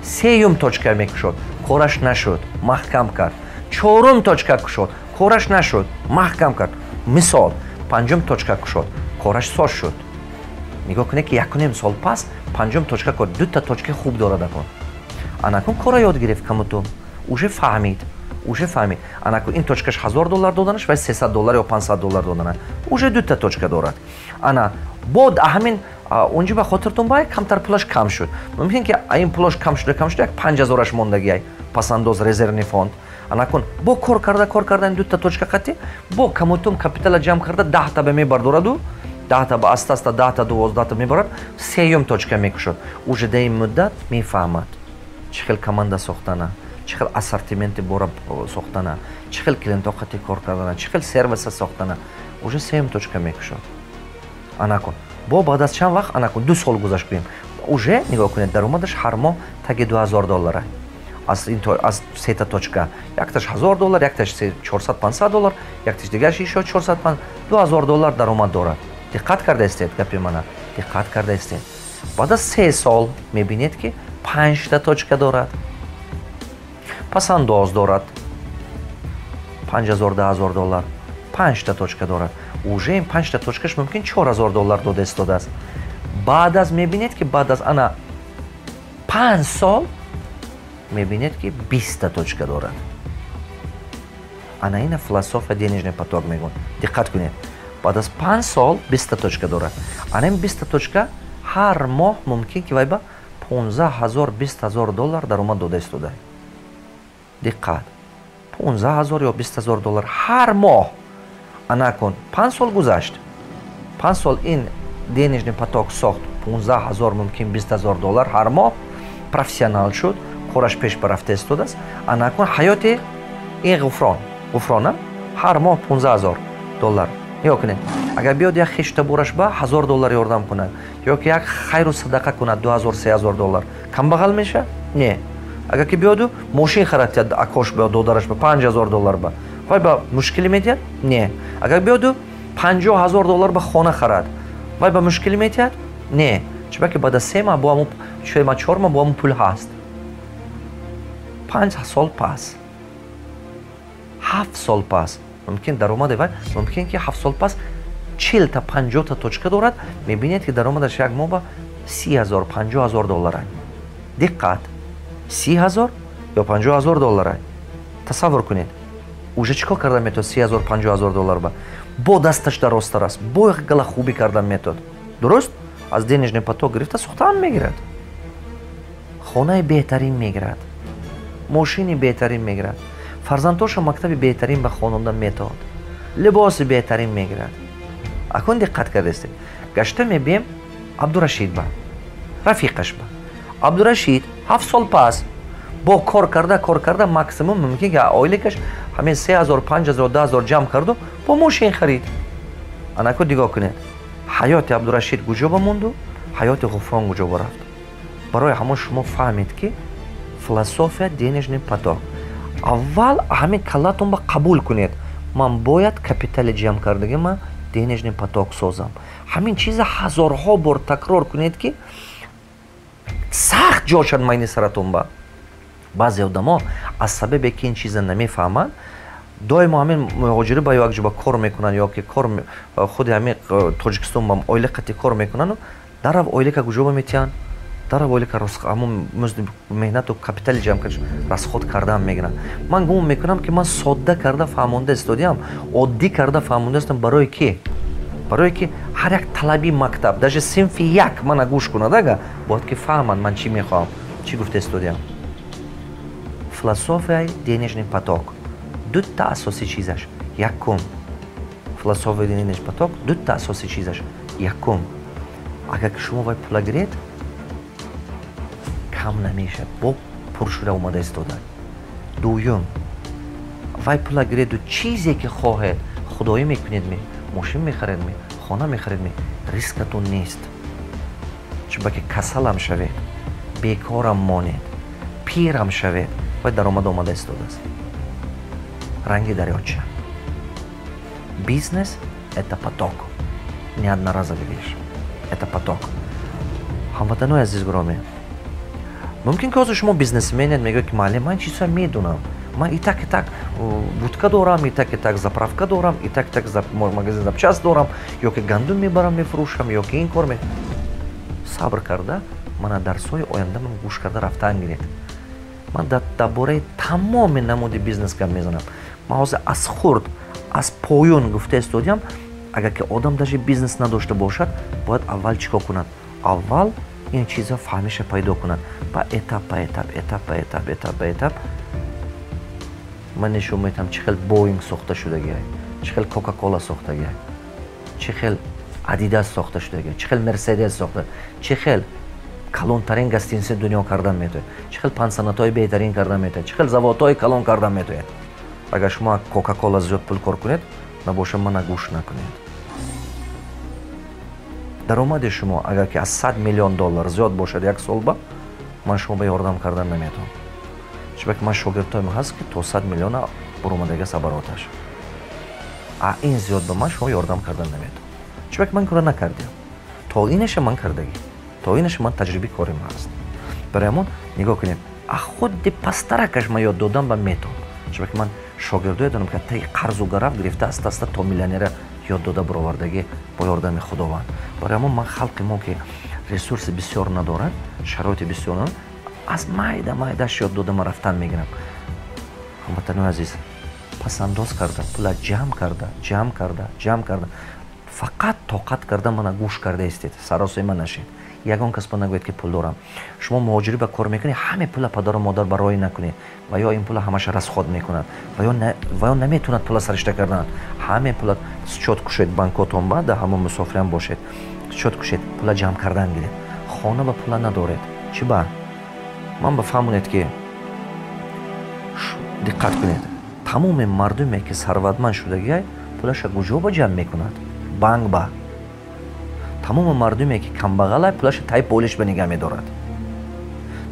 Сеюм точка мекушод, кораш нашуд, маҳкам кард. Чорум точка кушод, кораш нашуд, маҳкам кард. Мисол, панҷум точка кушод, кораш соз шуд. Нигоҳ кунед, ки якуним сол пас панҷум точка кор, дута точкаи хуб дорад. Акун, анакун кора ёд гирифт, камуту уже фаҳмид, уже фаҳмид. Анакун ин точкаш 1000 доллар доданаш, вай 300 доллар ё 500 доллар додана, уже дута точка дорад. Ана бод ҳамин унҷо ба хотиртон бай камтар пулаш кам шуд. Мумкин ки ин пулаш кам шуда, кам шуда, як 5000-аш мондагиай пасандоз, резервный фонд. Анакун бо кор карда, кор карда, ин дута точка қатӣ бо камутум капитала ҷамъ карда, 10та ба мебардораду, 10та ба аста аста 10та, 12та мебарад, сеюм точка мекушад. Уже дар ин муддат мефаҳмад, чӣ хел команда сохтана, чӣ хел ассортименти бора сохтана, чӣ хел клиентҳо қатӣ кор кардана, чӣ хел сервиса сохтана. Уже сеюм точка мекушад. Анакун бо баъд аз чанд вақт, анакун 2 сол гузашт гӯем, уже нигоҳ кунед, даромадаш ҳар моҳ таги 2000 доллара аз сета точка. Якташ 1000 доллар, якташ 400, 500 доллар, якташ дигараш ишо 400, 2000 доллар даромад дорад. Диққат карда истед, гапи мана диққат карда истед. Баъд аз 3 сол мебинед, ки панҷта точка дорад, пасандоз дорад 5000, 10 000 доллар, панҷта точка дорад. Уже ин панҷта точкаш мумкин 4000 доллар дода истодааст. Баъд аз мебинед, ки баъд аз ана 5 сол мебинед, ки 20та точка дорад. Ана ина философия денежный поток мегӯянд. Диққат кунед, баъд аз 5 сол 20та точка дорад. Ана ин 20та точка ҳар моҳ мумкин ки вай ба 15 000, 20 000 доллар даромад дода истода. Диққат, 15 000 ё 20 000 доллар ҳар моҳ. Анакун 5 сол гузашт, 5 сол ин денежный поток сохт, 15 000, мумкин 20 000 доллар ҳар моҳ. Профессионал шуд, кораш пеш барафта истодааст. Анакун ҳаёти ин Ғуфрон, Ғуфрона ҳар моҳ 15 000 доллар. Нигоҳ кунед, агар биёд як хештабораш ба 1000 доллар ёрдам кунад ё ки як хайру садақа кунад 2000, 3000 доллар, камбағал мешавад? Не. Агар ки биёду мошин харад, акош ба, додараш ба 5000 доллар ба, вай ба мушкилӣ медиҳад? Не. Агар биёду 50 000 доллар ба хона харад, вай ба мушкилӣ медиҳад? Не. Чунки баъд аз 3 маҳ бо ҳамун, 3 маҳ, 4 маҳ бо ҳамун пул ҳаст. 5 сол пас, 7 сол пас мумкин даромади вай, мумкин ки 7 сол пас 40та, 50та точка дорад. Мебинед, ки даромадаш як моҳ ба 30 000, 50 000 доллара. Диққат, 30 000 ё 50 000 доллара. Тасаввур кунед, уже чӣ кор карда метавад 30 000, 50 000 доллар ба? Бо дасташ дарозтар аст, бо гала хубӣ кардан метавад. Дуруст, аз денежный поток гирифта сохтаам мегирад, хонаи беҳтарин мегирад, мошини беҳтарин мегирад, фарзандҳоша мактаби беҳтарин ба хононда метавад, либоси беҳтарин мегирад. Акун диққат кардастед, гашта мебием Абдурашид ба, рафиқаш ба. Абдурашид 7 сол пас бо кор карда, кор карда, максимум мумкин ки ойликаш Ҳамин 3000, 5000, 10,000 ҷамъ карду бо мошин харид. Анаку нигоҳ кунед, ҳаёти Абдурашид куҷо ба монду, ҳаёти Ғуфрон куҷо ба рафт. Барои ҳамон шумо фаҳмед, ки философия денежный поток. Аввал ҳамин каллатон ба қабул кунед: ман бояд капитали ҷамъ кардагӣ ман денежный поток созам. Ҳамин чиза ҳазорҳо бор такрор кунед, ки сахт ҷо шад майни саратон ба. Баъзе одамо аз сабабе ки ин чиза намефаҳманд, доимо ҳамин муҳоҷирӣ ба ё як ҷо ба кор мекунанд, ё ки кор худи ҳамин Тоҷикистон ба оила қати кор мекунанду дарав ойлика куҷо ба метиҳанд, дарав ойлика ҳамон музди меҳнату капитали ҷамъ кард расход кардан мегиранд. Ман гумон мекунам, ки ман содда карда фаҳмонда истодиам, оддӣ карда фаҳмонда истодам. Барои ки? Барое ки ҳар як талаби мактаб, даже синфи як, мана гӯш кунад, ага бояд ки фаҳманд ман чӣ мехоҳам, чӣ гуфта истодиам. Философияи денежный поток дута асосии чизаш. Якум, философияи денежный поток дута асосии чизаш. Якум, агар ки шумо вай пула гиред, кам намешавад, бо пур шуда омада истода. Дуюм, вай пула гиреду чизе ки хоҳед худоӣ мекунед, ме мошин мехаред, ме хона мехаред, ме рискатон нест. Чунки касалам шавед, бекорам монед, пирам шавед, вай даромад омада истодааст ранги дарёча. Бизнес — это поток, не одноразовый вещь, это поток. Ҳамватанои азиз гиромӣ, мумкин ки ҳозир шумо бизнесменед, мегӯед, ки муаллим, ман чизҳоя медунам, ман и так и так будка дорам, и так и так заправка дорам, и так и так магазин запчасть дорам, ё ки гандум мебарам мефурӯшам, ё ки ин кор. Сабр карда мана дарсҳои оянда ман гӯш карда рафтан гиред. Ман дар бораи тамоми намуди бизнес гап мезанам. Ман ҳозир аз хурд, аз поён гуфта истодиам. Агар ки одам даже бизнес надошта бошад, бояд аввал чӣ кор кунад? Аввал ин чиза фаҳмиша пайдо кунад, ба этап ба этап, этап ба этап, этап ба этап. Ман нишон медиҳам, чӣ хел Боинг сохта шудагиай, чӣ хел Кока Кола сохтагиай, чӣ хел Адидас сохта шудагиай, чӣ хел Мерседес сохта, чӣ хел калонтарин гостиница дунё кардан метавонед, чӣ хел пансионатҳои беҳтарин кардан метавонед, чӣ хел заводҳои калон кардан метавонед. Агар шумо Кока Кола зиёд пул кор кунед, набоша мана гӯш накунед. Даромади шумо агар ки аз 100 миллион доллар зиёд бошад як сол ба, ман шумо ба ёрдам кардан наметавонам, чунки ман шогирдҳоям ҳаст, ки то 100 миллиона буромадагиаст обороташ. А ин зиёд ба ман шумо ёрдам кардан наметавонам, чунки ман кора накардиам. То инаша ман кардагӣ, то инаша ман таҷрибаи корим ҳаст. Барои ҳамон нигоҳ кунед, а худи пастаракаш ман ёд додам ба метавонам, чунки ман шогирдое дорам, ки таи қарзу гарав гирифта, аста аста то миллионера ёд дода баровардагӣ бо ёрдами Худованд. Барои ҳамон ман халқи мо, ки ресурси бисёр надорад, шароити бисёр надорад, аз майда майдаш ёд дода ман рафтан мегирам. Ҳамватанои азиз, пасандоз карда, пула ҷамъ карда, ҷамъ карда, ҷамъ карда, фақат тоқат карда мана гӯш карда истед, саросема нашед. Ягон кас ба нагӯед, ки пул дорам. Шумо муҳоҷирӣ ба кор мекунед, ҳаме пула падару модар бароӣ накунед, ва ё ин пула ҳамаша расход мекунад, ва ё наметавонад пула саришта кардан. Ҳаме пула счёт кушед банкотон ба, дар ҳамон мусофирам бошед, счёт кушед, пула ҷамъ кардан гиред. Хона ба пула надоред, чӣ ба ман ба фаҳмонед, ки диққат кунед: тамоми мардуме, ки сарватманд шудагиай, пулаша куҷо ба ҷамъ мекунад? Банк ба. Тамоми мардуме, ки камбағалай, пулаша таи болиш ба нигаҳ медорад.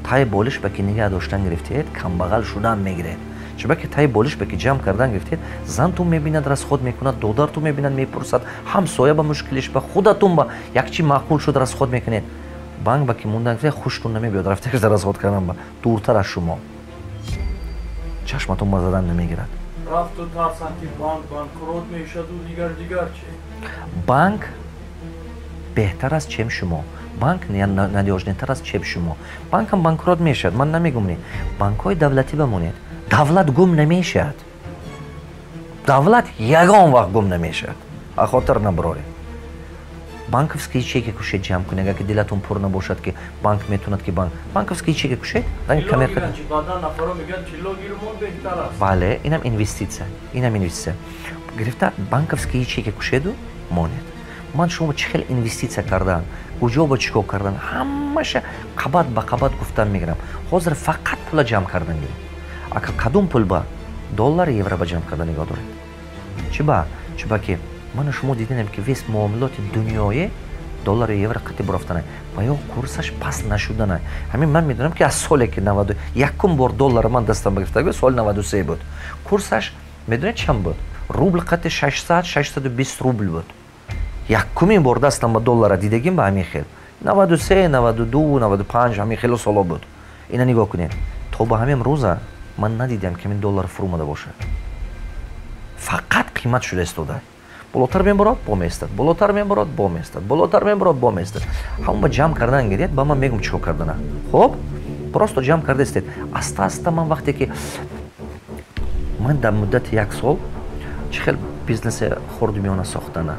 Таи болиш ба ки нигаҳ доштан гирифтед, камбағал шудан мегиред, чунки таи болиш ба ки ҷамъ кардан гирифтед, зантун мебинад, расход мекунад, додартун мебинад, мепурсад, ҳамсоя ба мушкилиш ба, худатун ба як чи маъқул шуд, расход мекунед. Банк ба ки мондан гирифтед, хуштун намебиёд рафтагида расход кардан, ба дуртар аз шумо чашматон ба задан намегирад. Рафту тарсанд, ки банк банкрот мешаду дигар дигар чи. Банк беҳтар аст, чем шумо. Банк надёжный тар аст, чем шумо. Банкам банкрот мешавад, ман намегум не. Банкҳои давлатӣ бамонед. Давлат гум намешавад, давлат ягон вақт гум намешавад, ахотир набароред. Банковский ячейка кушед, ҷамъ кунед. Агар ки дилатон пур набошад, ки банк метавонад, ки банк банковский ячейка кушед. Бале, инам инвеститсия, инам инвеститсия. Гирифта банковский ячейка кушеду монед. Ман шумо чӣ хел инвеститсия кардан, куҷо ба чӣ кор кардан, ҳамаша қабат ба қабат гуфтан мегирам. Ҳозир фақат пула ҷамъ кардан гиред. Ака кадом пул ба Доллар, евро ба ҷамъ карда нигоҳ доред. Чиба? Чиба ки ману шумо дидем, ки весь муомилоти дунёӣ доллару евро қатъи бурафтана ва ё курсаш паст нашудана. Ҳамин ман медонам, ки аз соле ки 91-ум бор доллара ман дастам гирифта, соли 93 буд. Курсаш медонед чанд буд? Рубл қатъи 600, 620 рубл буд. Якумин бор дастам ба доллара дидагим ба ҳамин хел 93, 92, 95, ҳамин хело соло буд. Ина нигоҳ кунед, то ба ҳамин рӯза ман надидам, ки ҳамин доллар фурӯмада бошад. Фақат қимат шуда истода, болотар мебарод, бо меистад, болотар мебарод, бо меистад, болотар мебарод, бо меистад. Ҳамон ба ҷамъ кардан гиред, ба ман мегум чӣ кор кардана. Хоб, просто ҷамъ карда истед аста аста. Ман вақте ки ман дар муддати як сол чӣ хел бизнеси хурду миёна сохтана,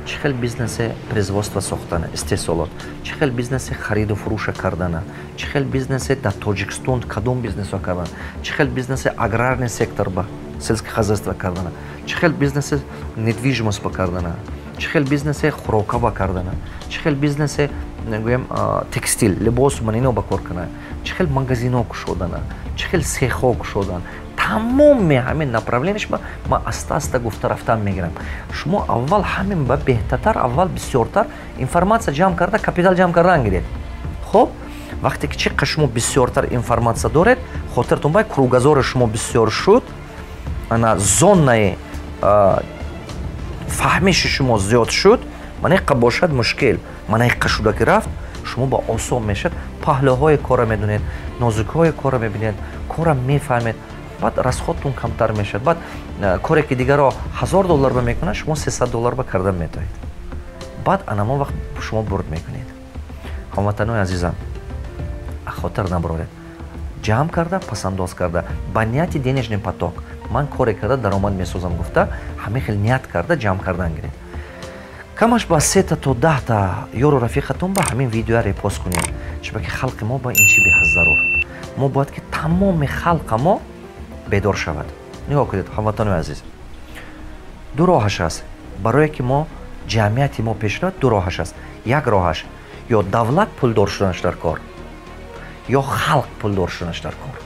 чӣ хел бизнеси производство сохтана, истеҳсолот, чӣ хел бизнеси хариду фурӯша кардана, чӣ хел бизнеси дар Тоҷикистон кадом бизнесо кардана, чӣ хел бизнеси аграрный сектор ба сельское хозяйство кардана, чӣ хел бизнеси недвижимость ба кардана, чӣ хел бизнеси хӯрока ба кардана, чӣ хел бизнеси, гӯем, текстил, либосу ман ино ба кор кардана, чӣ хел магазино кушодана, чӣ хел сехҳо кушодан, тамоми ҳамин направление ш ба ман аста аста гуфта рафтан мегирам. Шумо аввал ҳамин ба беҳтартар, аввал бисёртар информация ҷамъ карда, капитал ҷамъ кардан гиред. Хоб, вақте ки чӣ қадр шумо бисёртар информация доред, хотиртон бай, кругозор и шумо бисёр шуд, ана зонаи фаҳмиши шумо зиёд шуд. Мана иққа бошад мушкил, мана иққа шуда ки рафт, шумо ба осон мешавад. Паҳлӯҳои кора медонед, нозукиҳои кора мебинед, кора мефаҳмед, баъд расход тон камтар мешавад. Баъд коре ки дигарро 1000 доллар ба мекунад, шумо 300 доллар ба кардан метавонед. Баъд анамон вақт шумо бурд мекунед. Ҳамватанои азизам, хотир набароред, ҷамъ карда, пасандоз карда, ба нияти денежный поток, ман коре карда даромад месозам гуфта, ҳамин хел ният карда ҷамъ кардан гиред. Камаш ба сета то 10-та ёру рафиқатон ба ҳамин видеоя репост кунед, чунки халқи мо ба ин чи беҳад зарур. Мо бояд ки тамоми халқа мо бедор шавад. Нигоҳ кунед, ҳамватанои азиз, ду роҳаш аст барое ки мо ҷамъияти мо пеш равад. Ду роҳаш аст. Як роҳаш: ё давлат пулдор шуданаш дар кор, ё халқ пулдор шуданаш дар кор.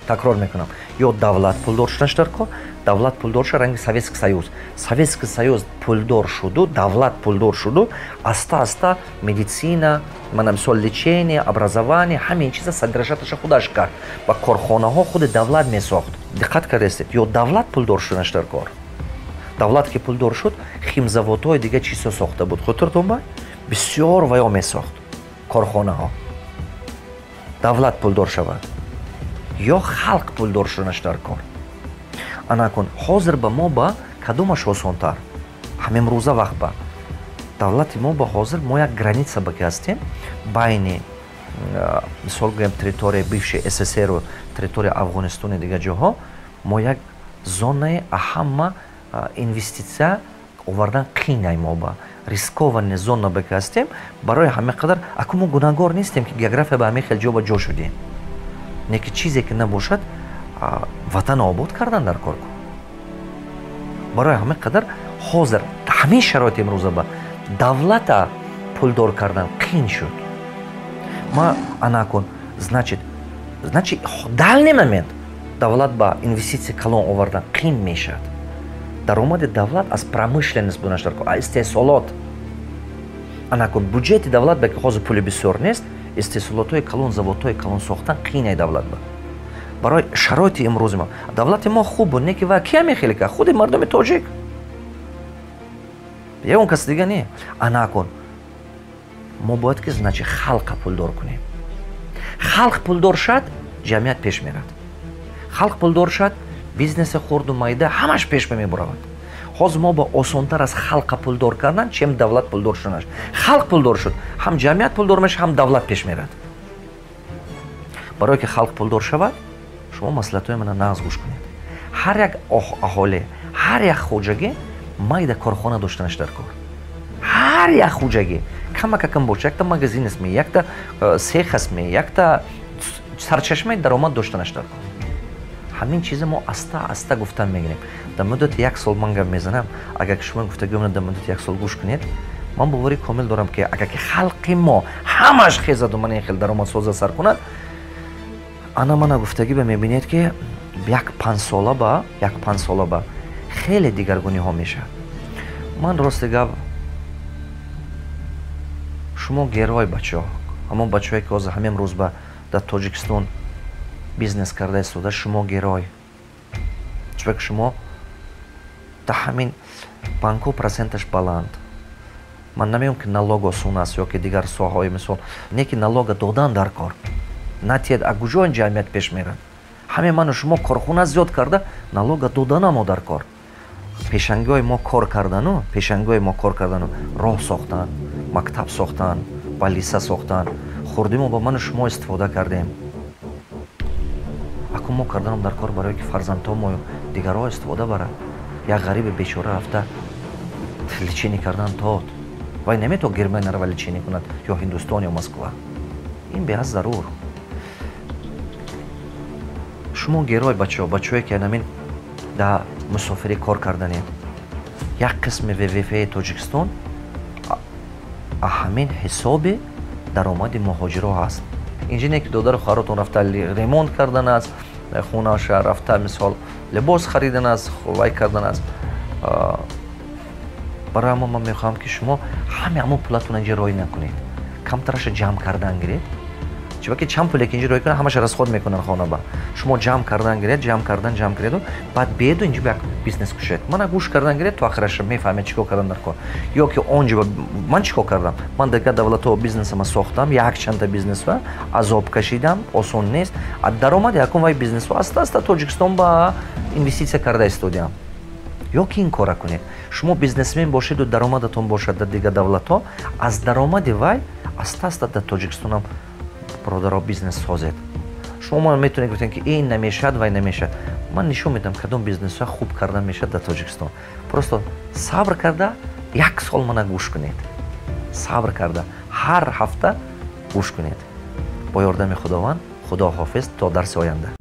Такрор мекунам: ё давлат пулдор шуданаш дар кор. Давлат пулдор шуд, ранги Советский Союз. Советский Союз пулдор шуду, давлат пулдор шуду, аста аста медицина, мана мисол, лечение, образование, ҳамин чиза содержать аша худаш кард ва корхонаҳо худи давлат месохт. Диққат кардастед? Ё давлат пулдор шуданаш дар кор. Давлат ки пулдор шуд, химзаводҳои дига чизҳо сохта буд, хотиртон ба, бисёр ваё месохт корхонаҳо. Давлат пулдор шавад ё халқ пулдор шуданаш дар кор. Анакун ҳозир ба мо ба кадомаш осонтар? Ҳамин рӯза вақт ба давлати мо ба ҳозир мо як граница ба ки ҳастем, байни, мисол гӯем, территорияи бывший СССР у территорияи Афғонистони дигар ҷоҳо. Мо як зонаи ҳама инвеститсия овардан қинай, мо ба рискованный зона ба ки ҳастем. Барои ҳамин қадар аку мо гунаҳгор нестем, ки география ба ҳамин хел ҷо ба ҷо шудем. Не ки чизе ки набошад, ватан обод кардан дар кор. Барои ҳамин қадар ҳозир ҳамин шароити имрӯза ба давлата пулдор кардан қин шуд. Ма анакун, значит, дальний момент давлат ба инвеститсия калон овардан қин мешавад. Даромади давлат аз промышленность буданаш дар кор, аз истеҳсолот. Анакун буҷети давлат ба ки ҳозир пули бисёр нест, истеҳсолотҳои калон, заводҳои калон сохтан қинай давлат ба. Барои шароити имрӯзи мо давлати мо хуб буд, не ки ва кия мехеле кард? Худи мардуми тоҷик, ягон каси дига не. Анакун мо бояд ки, значит, халқа пулдор кунем. Халқ пулдор шад, ҷамъият пеш мерад. Халқ пулдор шад, бизнеси хурду майда ҳамаш пеш мебуравад. Ҳозир мо ба осонтар аз халқа пулдор кардан, чем давлат пулдор шуданаш. Халқ пулдор шуд, ҳам ҷамъият пулдор мешавад, ҳам давлат пеш мерад. Барое ки халқ пулдор шавад, шумо маслиҳатҳои мана нағз гӯш кунед. Ҳар як аҳолӣ, ҳар як хоҷагӣ майда корхона доштанаш дар кор. Ҳар як хоҷагӣ камакакам боша, якта магазин астме, якта сех астме, якта сарчашмаи даромад доштанаш дар кор. Ҳамин чиза мо аста аста гуфтан мегирем. Дар муддати як сол ман гап мезанам. Агар ки шумо гуфтагиҳо дар муддати як сол гӯш кунед, ман боварӣ комил дорам, ки агар ки халқи мо ҳамаш хезаду ман ин хел даромадсоза сар кунад. Ана мана гуфтагӣ ба мебинед, ки як 5 сола ба як 5 сола ба хеле дигаргуниҳо мешавад. Ман, рости гап, шумо герой бачаҳо, ҳамон бачаҳое, ки ҳозир ҳамин рӯз ба дар Тоҷикистон бизнес карда истода, шумо герой, чунки шумо дар ҳамин банкҳо проценташ баланд. Ман намегӯям, ки налог осон аст ё ки дигар соҳаҳои, мисол, не ки налога додан дар кор натиҳад, а куҷо ин ҷамъият пеш мерад? Ҳаме ману шумо корхона зиёд карда, налога доданамо дар кор. Пешангиҳои мо кор кардану, пешангиҳои мо кор кардану роҳ сохтан, мактаб сохтан, больница сохтан, хурдимо ба ману шумо истифода кардем. Акун мо карданам дар кор, барое ки фарзандҳо мо, дигарҳо истифода барад. Як ғариби бечора рафта лечение кардан тод, вай наметавон Германия рава лечение кунад ё Ҳиндустон ё Москва. Ин беҳад зарур. Шумо герой бачаҳо, бачаҳое, ки анамин да мусофирӣ кор карданед. Як қисми ВВП Тоҷикистон ҳамин ҳисоби даромади муҳоҷиро ҳаст. Инҷа не ки додару хоҳаротон рафта ремонт кардан аст хонаша, рафта, мисол, либос харидан аст, вай кардан аст. Барои ҳамон ман мехоҳам, ки шумо ҳаме ҳамон пулатон инҷа рой накунед, камтараша ҷамъ кардан гиред, чунки чанд пуле ки инҷа рой кунад, ҳамаша расход мекунанд хонаба. Шумо ҷамъ кардан гиред, ҷамъ кардан, ҷамъ киреду, баъд беду инҷа як бизнес кушед. Мана гӯш кардан гиред то ахираша, мефаҳмед чӣ кор кардан дар кор. Ё ки онҷо ман чӣ кор кардам? Ман дигар давлатҳо бизнесама сохтам, якчанда бизнесва азоб кашидам, осон нест. А даромади якум вай бизнесҳо аста аста Тоҷикистон ба инвеститсия карда истодиам. Ё ки ин кора кунед: шумо бизнесмен бошеду даромадатон бошад дар дигар давлатҳо, аз даромади вай аста аста дар Тоҷикистонам, бародаро, бизнес созед. Шумо метавонед гуфтен, ки ин намешавад, вай намешавад. Ман нишон медиҳам, кадом бизнесҳо хуб карда мешавад дар Тоҷикистон. Просто сабр карда як сол мана гӯш кунед, сабр карда ҳар ҳафта гӯш кунед. Бо ёрдами Худованд, худо ҳофиз, то дарси оянда.